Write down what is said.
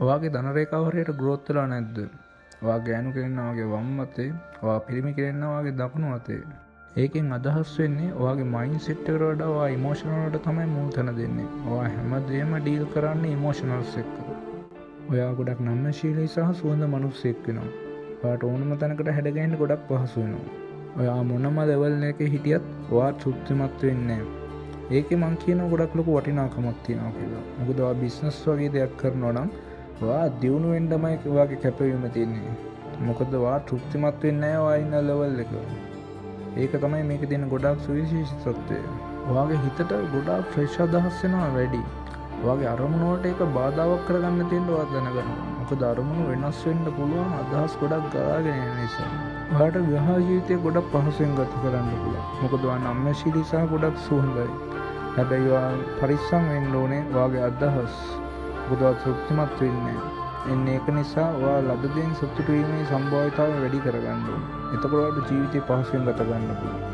ඔයාගේ ධන රේඛාව හරියට ග්‍රෝත් වෙලා නැද්ද? ඔයා ගෑනු කෙනෙක් නම් ඔයාගේ වම් අතේ, ඔයා පිරිමි කෙනෙක් නම් ඔයාගේ දකුණු අතේ. ඒකෙන් අදහස් වෙන්නේ ඔයාගේ මයින්ඩ් සෙට් එකට වඩා ඔයා ඉමෝෂනල් වලට තමයි මුල් තැන දෙන්නේ. ඔයා හැමදේම ඩීල් කරන්නේ ඉමෝෂනල්ස් එක්ක. ඔයා ගොඩක් නම්‍යශීලී සහ සුහද මිනිස්සෙක් වෙනවා. ඔයාට ඕනම තැනකට හැඩ ගැහෙන්න ගොඩක් පහසු වෙනවා. ඔයා මොනම ලෙවල් එකේ හිටියත් ඔයා තෘප්තිමත් වෙන්නේ නැහැ. ඒකේ මං කියනවා ගොඩක් ලොකු වටිනාකමක් තියෙනවා කියලා. මොකද ඔයා බිස්නස් වගේ දෙයක් කරනවා නම් ඔයා දියුණු වෙන්නමයි ඔයාගේ කැපවීම තියෙන්නේ. මොකද ඔයා තෘප්තිමත් වෙන්නේ නැහැ ඔයා ඉන්න ලෙවල් එක. ඒක තමයි මේකේ තියෙන ගොඩාක් සුවිශේෂීත්වය. ඔයාගේ හිතට ගොඩාක් ෆ්‍රෙෂ් අදහස් එනවා වැඩි. ඔයාගේ අරමුණු වලට ඒක බාධාවක් කරගන්න තියෙන ඔයා දැනගන්න. මොකද අරමුණු වෙනස් වෙන්න පුළුවන් අදහස් ගොඩක් ගලාගෙන එන නිසා. ඔයාට විවාහ ජීවිතය ගොඩක් පහසුවෙන් ගත කරන්න පුළුවන්. මොකද ඔයා නම්‍යශීලී සහ ගොඩක් සුහදයි. හැබැයි ඔයා පරිස්සම් වෙන්න ඕනේ ඔයාගේ අදහස්. මොකද ඔයා තෘප්තිමත් වෙන්නේ නැහැ. එන්න ඒක නිසා ඔයා ලද දෙයින් සතුටු වීමේ සම්භාවිතාවය වැඩි කරගන්න ඕනේ. එතකොට ඔයාට ජීවිතේ පහසුවෙන් ගත කරන්න පුළුවන්.